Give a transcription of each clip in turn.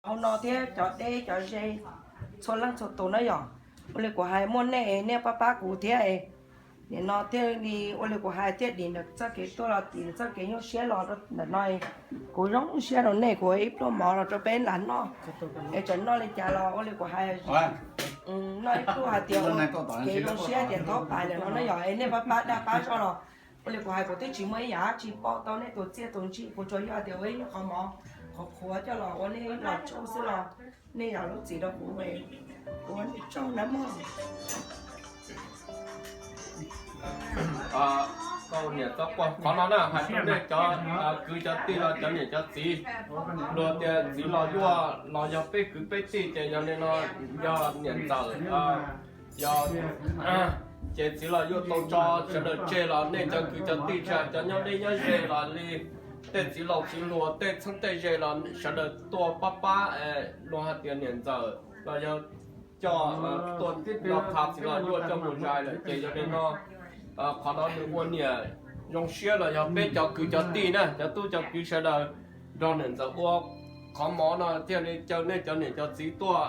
Hauv no thiab cov deb cov ze txhua leej txhua tus na yom. Ua li kuv hais muaj nej, nej pab pab kuv thiab. Nim no thiaj li ua li kuv hais thiaj dim ntawm txoj kev tuaj los dim ntawm txoj kev nyuaj siab los ntawm no. Kuv zoo siab rau nej, kuv ib pluag mov los rau peb lam noj. Es tseem noj li cas los ua li kuv hais, noj ib pluag hais tias kev zoo siab tias thaub pais lawm no na yom. Es nej pab pab dag pab zog los ua li kuv hais, kuv twb tsis muaj ib yam dab tsi pauj tau nej tus txiaj tus ntsig, kuv tsuas yog tias ua ib qho mov qhuav qhuav coj los ua nej los tsaug xwb los nej zam lub txim rau kuv, kuv ua nej tsaug nawb mog. Qhov no na hais rau nej cov kwv cov tij los cov niam cov txiv, luag tias txiv los yuav los yog peb kwv peb tij ces yog li no, yog niam ntxawm, yog, ces txiv los yuav tau tso sawv daws tseg los nej cov kwv cov tij tsa cov nyob deb nyob ze los li tej txiv laus txiv hluas tej txheeb tej ze los sawv daws tuaj pab pab, luag hais tias niam ntxawm los yog coj tuaj noj qha txiv los yuav coj mus zais lawm ces yog li no, qhov no nws ua niam zoo siab los yog peb cov kwv cov tij na, cov tub cov kiv sawv daws nrog niam ntxawm ua qhov mov no thiaj li caw nej cov niam cov txiv tuaj.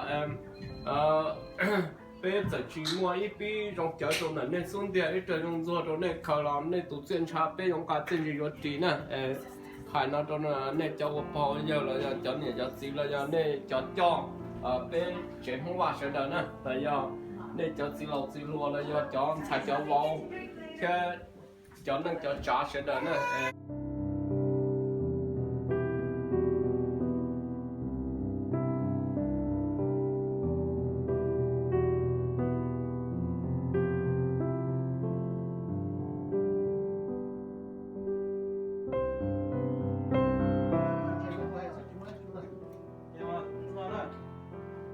Peb txawm tsis muaj ib pib zoo cawv rau ntawm nej xub ntiag, ib rawg zoo ntxuag rau nej khaws los nej tus txiaj ntsha peb yuav nqa txiaj ntsig yuav ris na. Hais no rau nej cov ua pog ua yawg los yog cov niam cov txiv los yog nej cov coj peb tsev Hmoob Vaj sawv daws na, los yog nej cov txiv laus txiv hluas los yog cov ntxhais cov vauv thiab cov neej cov tsav sawv daws na.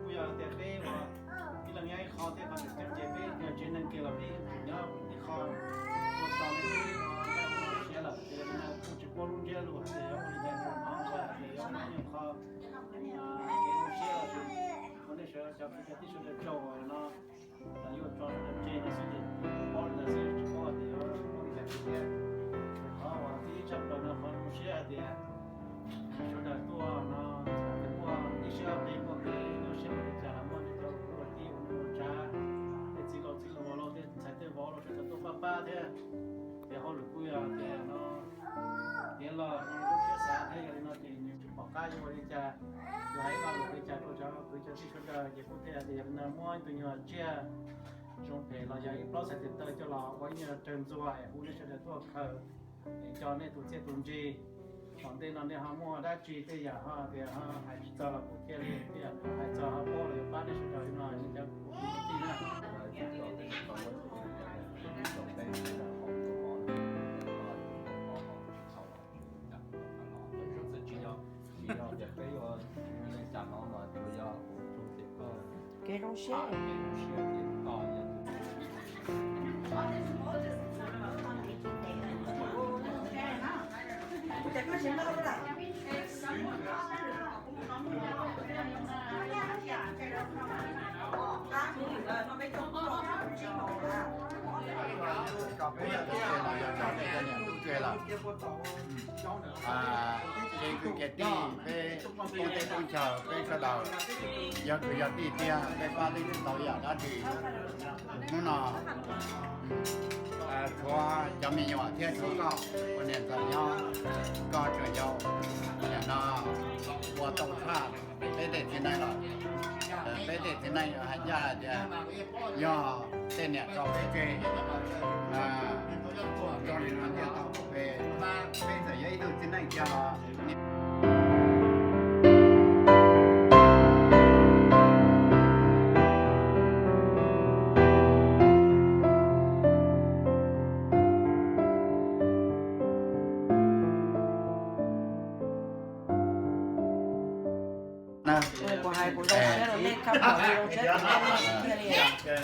Kuj yog tias peb ua ib leeg nyob ib qho thiab, qhov tseem ceeb ces peb yog tsev neeg kiag los peb tseem nyob ib qho, ua tau nej peb ua siab lawm ces kuj tsis paub lub ntsiab lus hais tias yuav ua li cas rau no, ces yuav ua ib qho kev zoo siab los sis ua nej sawv cov kwv cov tij sawv daws tsaug no. Los yuav tso sawv daws tseg no xwb ces kuj paub li ntawd xwb, tsis paub tias yuav ua li cas thiab. Qhov uas tib tshaj plaws no qhov zoo siab hais tias sawv daws tuaj no, txawm tias muaj ib siab peb muaj kev nyuaj siab ua li cas los muaj nej cov kwv tij ua neej ua tsav, tej txiv laus txiv hluas los tej ntxhais tej vauv los sawv daws tuaj pab pab thiab. Ces hauj lwm kuj yog tias no tiav los zoo siab xav thiab, yog li no ces nws tsis pom qab yuav ua li cas, yuav hais lo lus li cas rau cov kwv cov tij sawv daws ces kuj thiaj tias yog li no muab ib tug nyuag tsiaj zoo phem los yog ib plaub txhais tes taw coj los ua ib nyuag rawg ntxuag es hu nej sawv daws tuaj khaws es coj nej tus txiaj tus ntsig. Tom ntej no nej ho muaj dab tsi tej yam ho tias ho hais tsis txog los kuv thiaj li tias hais txog ho paub los yuav pab nej sawv daws li no nej cov kwv tij na. Kev zoo siab. Kev kwv kev tij peb tub teb tub chaw peb sawv daws yog kwv yog tij tiag, peb pab twb tsis tau ib yam dab tsi. Hnub no tshuav cov me nyuam thiab tshuav koj ua niam ntxawm nyob, koj tseem yau, nim no ua tau tshaj peb tej txiv neej lawm. Peb tej txiv neej hais ncaj hais tias yog tej niam tso peb tseg, zoo li no thiaj tau peb, peb txawm yog ib tug txiv neej kiag los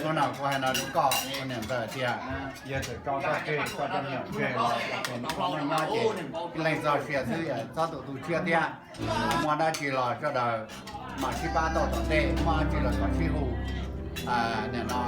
Hnub no kuv hais no rau koj niam ntxawm tias yog txawm tso koj tseg, tso cov me nyuam tseg los tus me nyuam nyob ces ib leeg txoj sia xwb, txhob tu tu siab thiab. Muaj dab tsi los sawv daws mam sib pab tau tom ntej, muaj dab tsi los kom sib hu. Nim no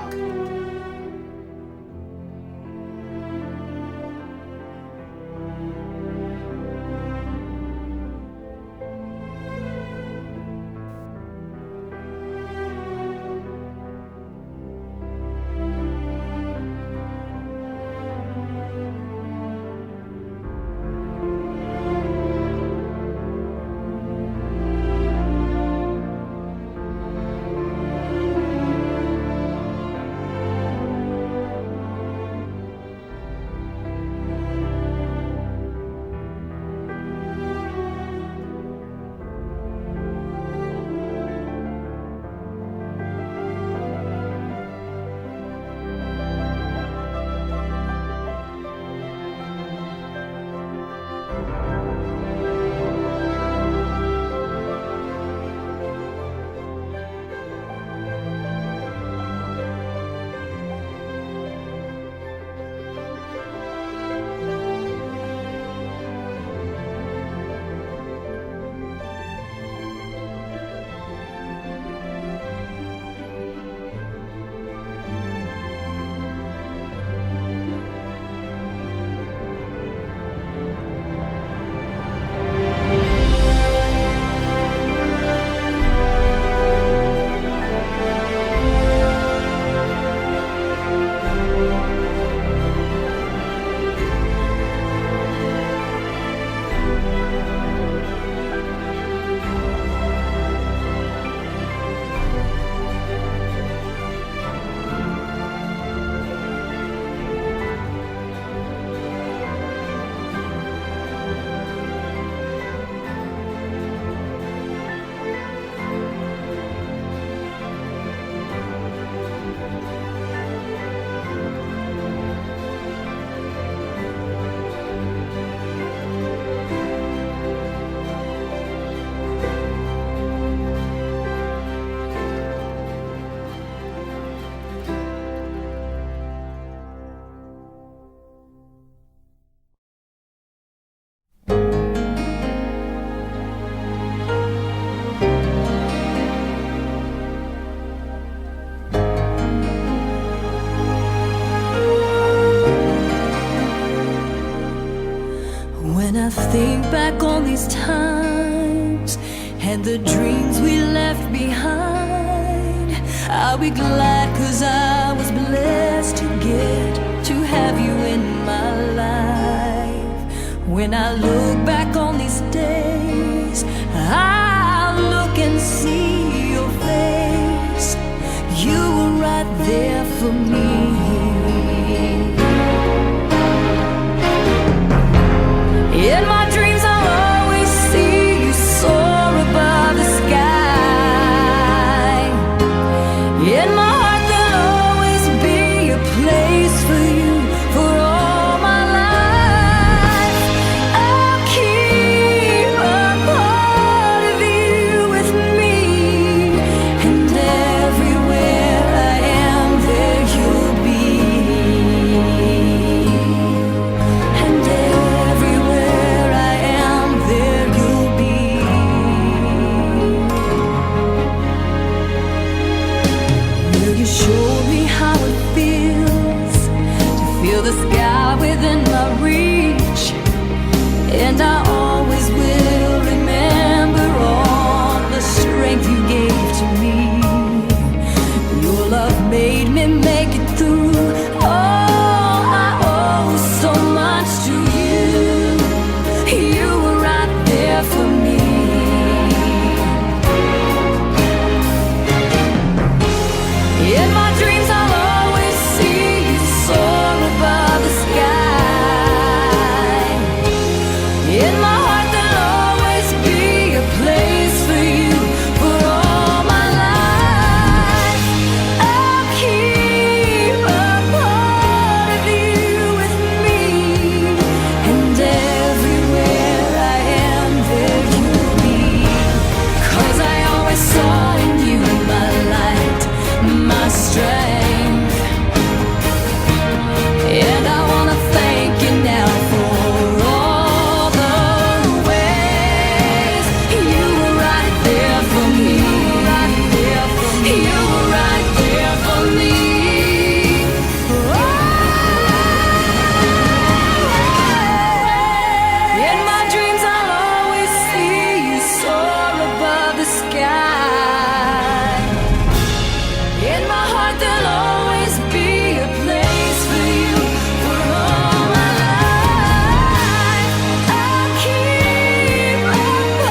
these times and the dreams we left behind. I'll be glad 'cause I was blessed to get to have you in my life. When I look back on these days, I